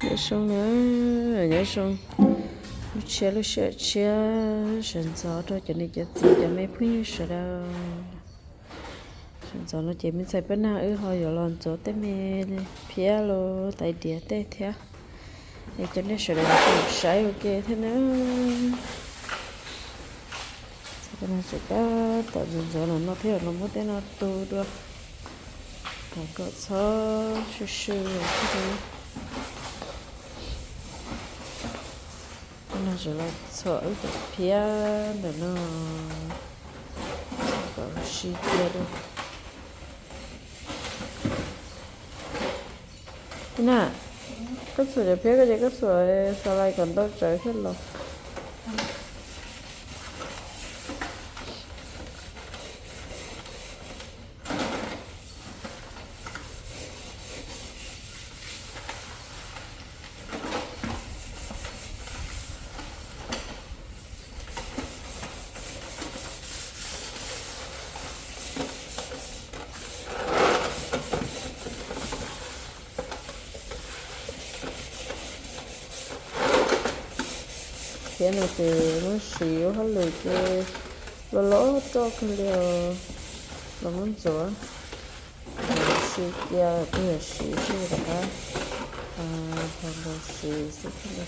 Nyob zoo na, nyob zoo lub tshiab lub sij hawm tshiab, sawv ntxov rau cov niam cov txiv cov me phooj ywg sawv daws. Sawv ntxov no ces me ntxhais Paj Nag wb ho yuav los ntxuav tej me phiab los tais diav tej thiab, es coj nej sawv daws los saib ua ke thiab na. Paj Nag tseem tab tom ntxuav ntxuav no no thiab los muab tej no tu dua, kom txhob swj swj thiab. Paj Nag tseem los txhuam wb cov phiab ntawm no kom si cia dua. Paj Nag, koj txhuam cov phiab koj ces koj txhuam xas lais kom ntau tsawv thiab los. Phiab no ces muab siv ua hauj lwm ces los los roj kawg li os, los muab ntxuav. Si cia kuj yog siv xwb rov qab ho nkaus siv xwb thiaj li.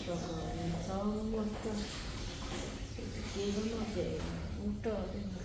Rau kom nws txhob muaj roj, kev lub no ces muaj roj tej no.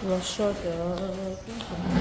Los so cov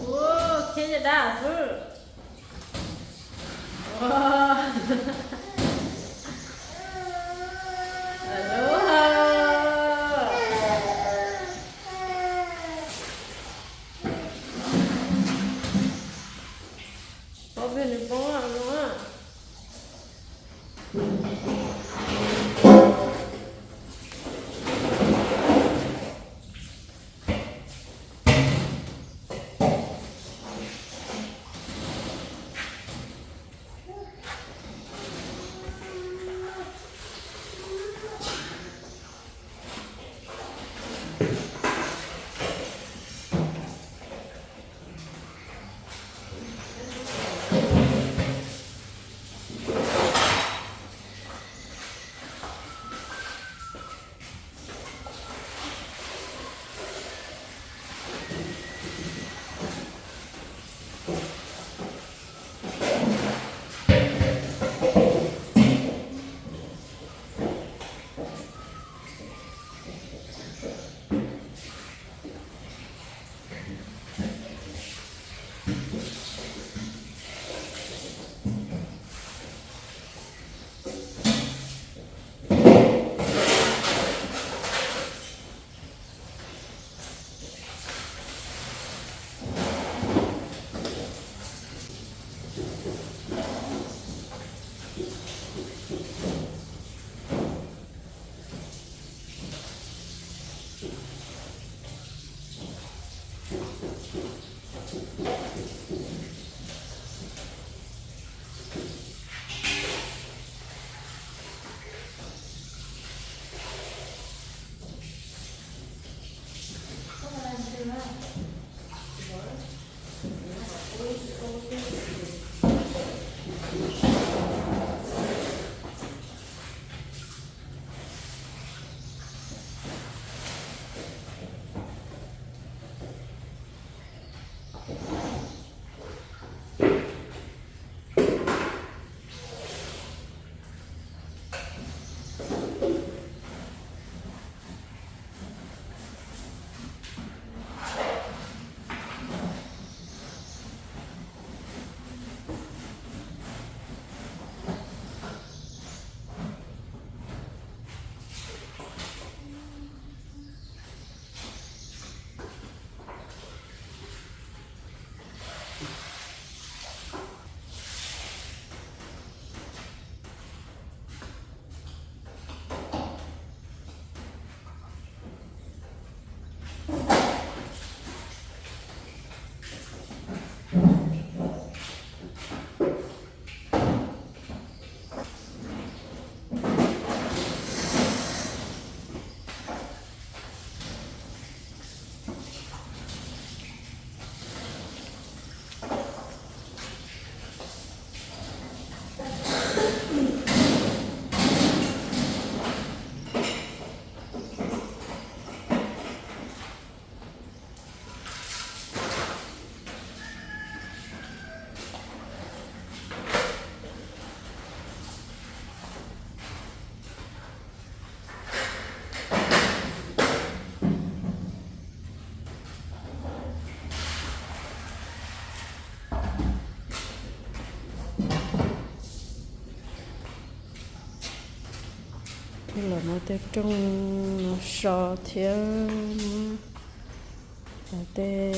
Ua, khib caj dab xwb. Ua. Pab peb nws poob no. Los muab tej rooj no so thiab, muab tej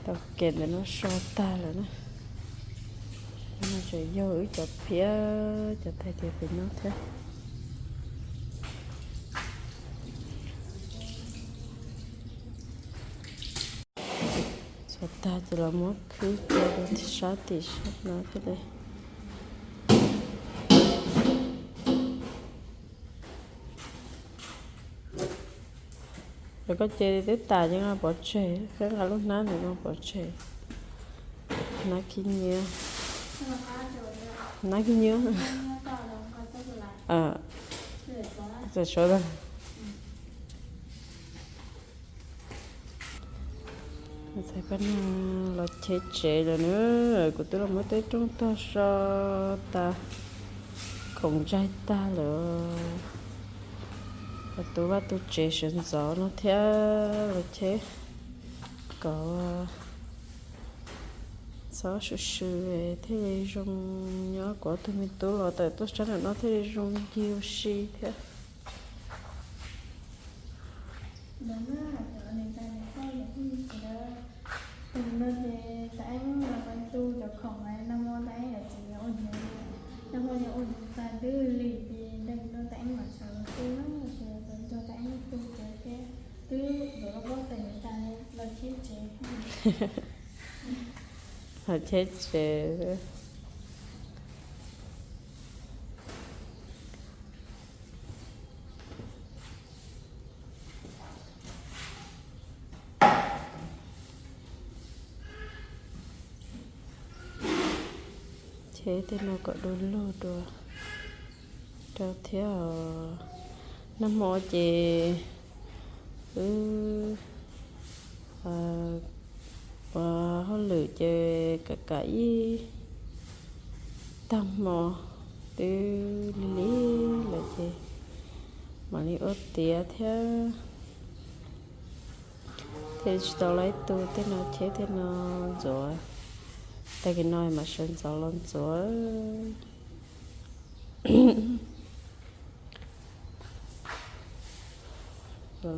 tau kem ntawm no so tag lawm na. No tseem yog wb cov phiab cov tais diav pem no thiab. Txog tag ces los muab khwb cia rau sab tim sab no thiab li. Lawv koj ces twb tas ces nqa pov tseg, koj nqa lub hnab ntawm no pov tseg. Hnab khib nyiab, hnab khib nyiab. Txawm suav tag. Txhais paj no los cheb tsev lawm na, kuv twb los muab tej rooj tog so tas, khoom ntsaig tag lawm. Los tu vaj tu tsev sawv ntxov no thiab los cheb kom txhob swm swm thiaj li zoo nyob, kuv ob tug me tub los tawm tuaj sab nram no thiaj li zoo ncig ua si thiab. Tus no ces tab eeb los tu cov khoom no, nag hmo tab eeb yawm txiv ua hnyuv, nag hmo yog ua hnyuv tag twb lig ces nag hmo tab eeb mam sawv los tu na, ces tab eeb tu tsev thiab, twb yuav los pob tes tas los cheb tsev. Los cheb tsev. Cheb tej no kom du lug dua rau thiab os. Nag hmo ces wb ua hauj lwm ces kam kam ib tag hmo twb lig lig lawm ces mam li ua tiav thiab. Thiaj tsis tau laib tu tej no, cheb tej no ntxuav, tag kis no mam sawv ntxov los ntxuav.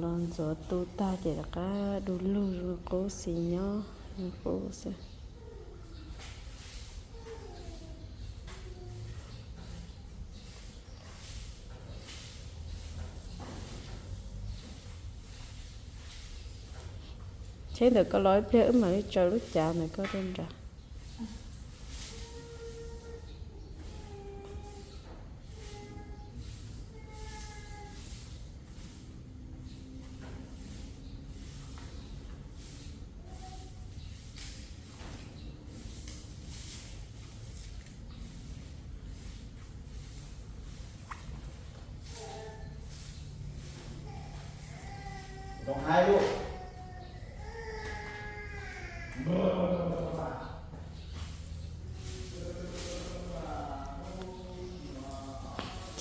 Los ntxuav tu tag ces rov qab du lug zoo qub xis nyob zoo qub xwb. Cheb ntawm koj los ib pliag wb mam li tsaws lub cav ntawm koj rau nram.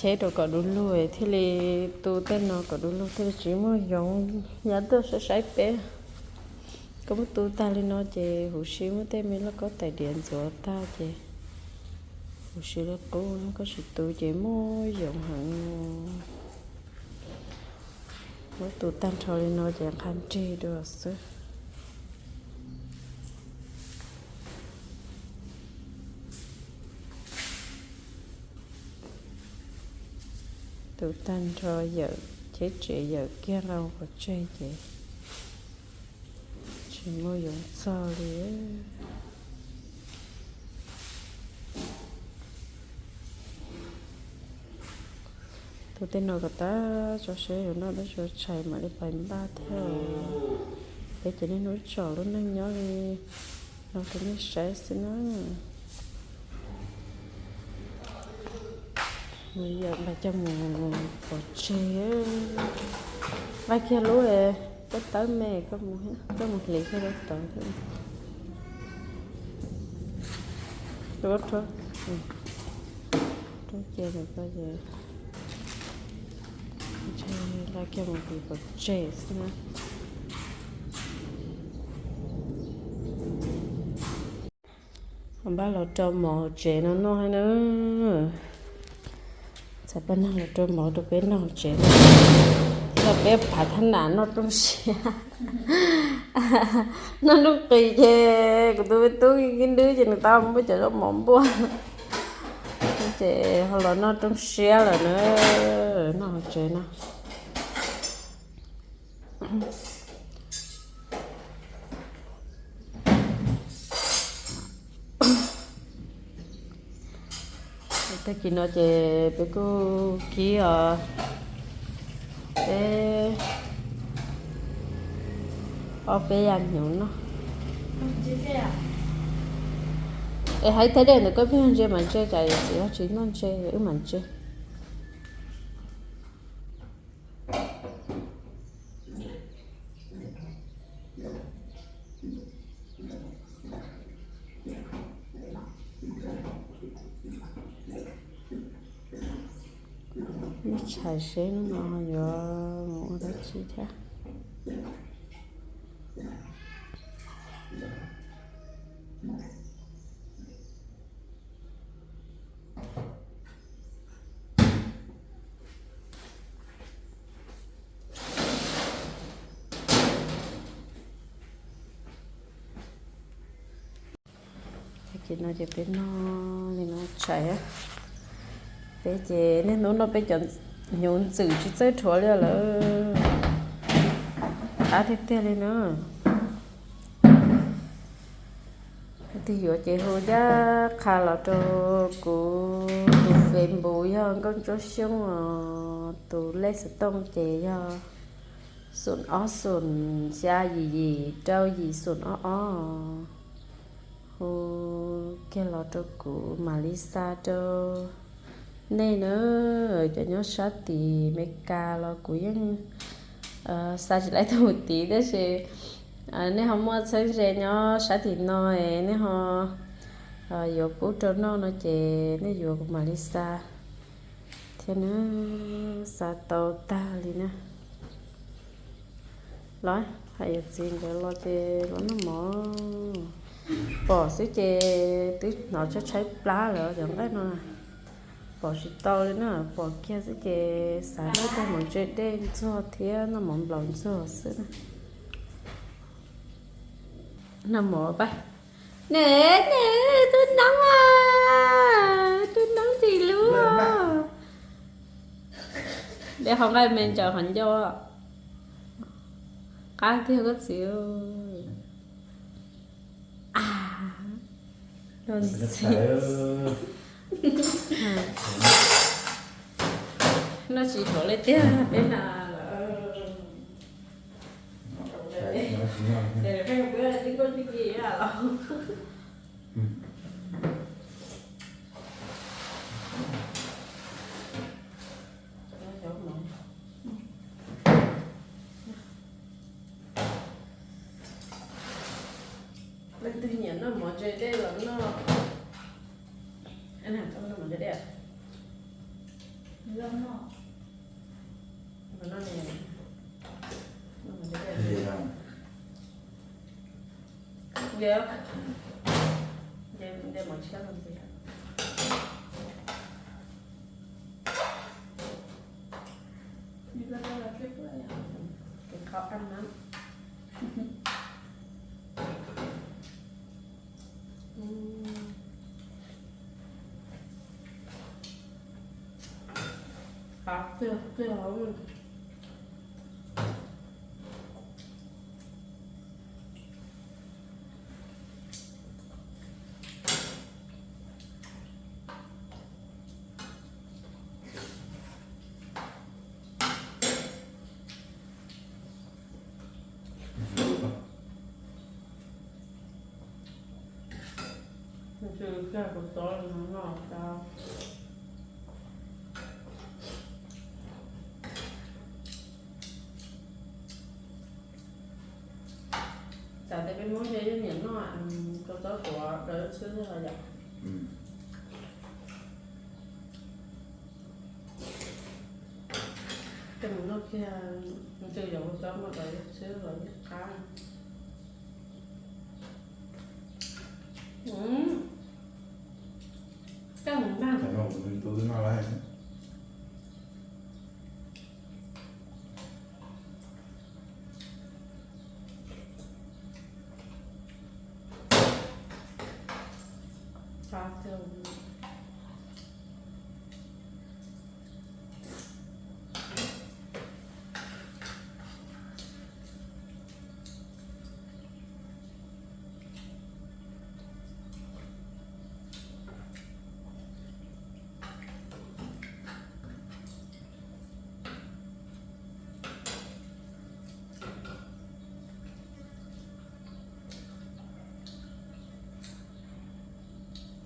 Teb rau kom du lug thiaj li, tu tej no kom du lug thiaj li tsis muaj yoov yav tuaj saib saib peb. Koj muab tu tag li no ces huv si muab tej me lauj kaub tais diav ntxuav tag ces huv si li qub, koj tsis tu ces muaj yoov heev. Muab tu tag nrho li no ces nqa nrig dua xwb. Tu tag nrho yawm cheb tsev yawm kiag nqa mus pov tseg ces tsis muaj yoov txog li. Tu tej no kom tag tso seb yuav noj dab tsi tshais mam li pais npaj thiab. Peb ces niaj hnub tsom lub neej nyob li no rau nej saib xwb na. Yawm nqa coj mus pov tseg. Nqa kiag lub tawb tawb me, koj mus hliv kiag rau tod thiab. Rub, rub cia rau koj ces nqa kiag mus pov tseg xwb na. Npaj los rau mov hauv tsev no noj na. Txhais Paj Nag los rau mov rau peb noj hauv tsev no. Los peb phav thab nam noj rooj siab. Noj rooj qis ces kuv tus me tub Kib Dwb ces nws tau muab cov zaub mov npuaj ces ho los noj rooj siab lawm na. Noj hauv tsev no. Tag kis no ces peb kuj kib os, peb ob peb yam hnyuv noj. Es hais thaij dej ntawm koj pheej ntse mas ntse, cas txiv ho tsis noj ntse, wb mam ntse. Ib tshais seb hnub no yuav mus ua dab tsi thiab. Tag kis no ces peb noj li no tshais. Peb ces niaj hnub noj peb cov hnyuv ntxwm tsis txawj rhuav li lawm. Qab tiag tiag li na. Tus yuav ces hu ncaj qha los rau kuv, tus Facebook yog Nkauj Ntsuab Xyooj os, tus lej xov tooj ces yog xoom ob xoom xya yim yim rau yim xoom ob ob. Hu kiag los rau kuv mam li xa rau nej na. Cov nyob sab tim Meskas los kuv yeej xa tsis tau tus mus tid, tab sis nej ho muaj txheeb ze nyob sab tim no es nej ho yuav pub rau noj no ces nej yuav kuv mam li xa thiab na. Xa tau tag li na. Los hais yuav txiv nkawd los ces los noj mov. Pom xwb ces twb hnov tshaib tshaib plab lawm cov nqaij no. Pom tsis tau li na, pom kiag xwb ces xav noj tag mov ntse dej ntxuag thiab noj mov nplaum ntxuag xwb na. Noj mov pab. Ne, ne, tub noob a, tub noob ntxim hlub. Dej qhov nqaij me ntsaws qhov ncauj. Qab tiag koj txiv. Los ntxim. Noj tsis tau li tiag peb na. Leej twg nyiam noj mov ntse dej los noj. Noj mov ntse dej. Noj ne. Noj ne. Noj ne. Nce, nce mov tshiab los ntxiv. Ces qhov qab na. Qab tiag tiag. Ntshe kag kuv txob no noj tau. Xav tias peb Hmoob ntshe yeej nyiam noj kua txob tuav rau lub tshwb xwb los yom. Tej mus noj kiag, ntshe yuav kua txob muaj rau lub tshwb los yeej qab. Coj mus ntag.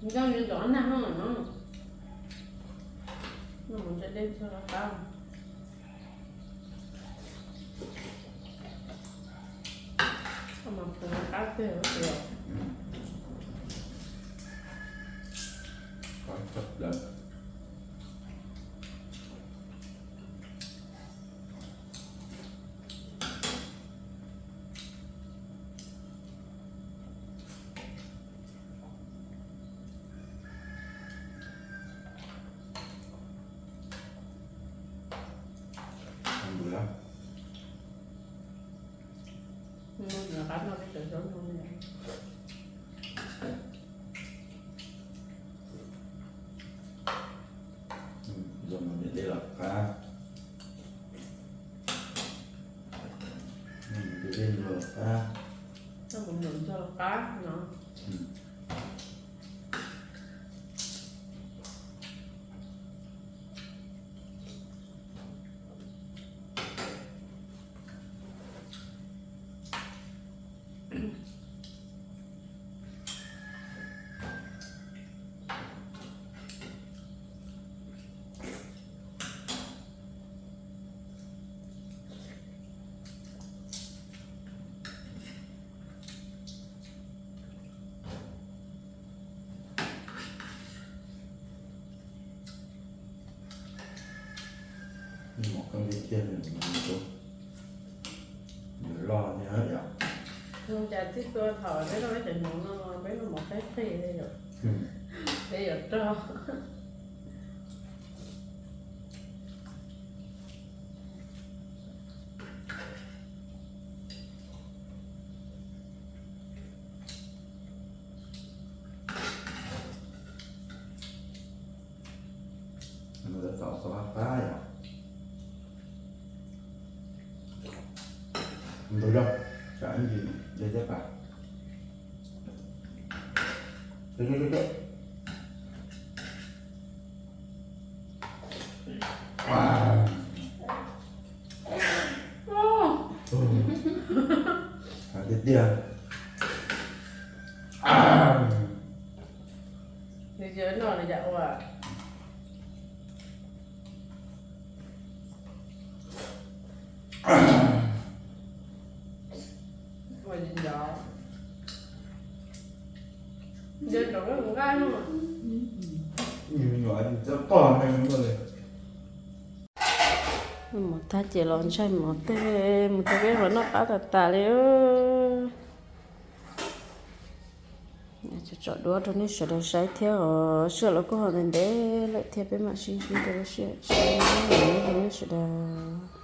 Nco ntsoov nag no no, no mus ntshe dej txog qab. Mas qab tiag tiag. Qab no peb tseem tau noj ne. Zoo no dej los qab. Dej los qab. Koj mus nplawm ntxog los qab no. Mov koj ntej tiag, yuav loj thiab yom. Cas txij tua thaum peb noj peb cov hmoov no peb noj mov qab qig li yom. Peb yuav rog. Mus tau txaus qab qab yom. Ntau zog, tsam ib ntsis dej thiab pas. Tiag tiag. Nws tsis noj nws cas ua. Ua tsis nco. Nco rau nqaij no. Nyuam tsis txawj qoj ne, muaj li. Mus tag ces los ntshai mov tej, mus tag peb los noj qab tas tas li. Tsom duab rau nej sawv daws saib thiab os, sij hawm los kuj ho ntev ntev lawm thiab, peb mam sib ntsib rau lub sij hawm tshiab rau nej sawv daws.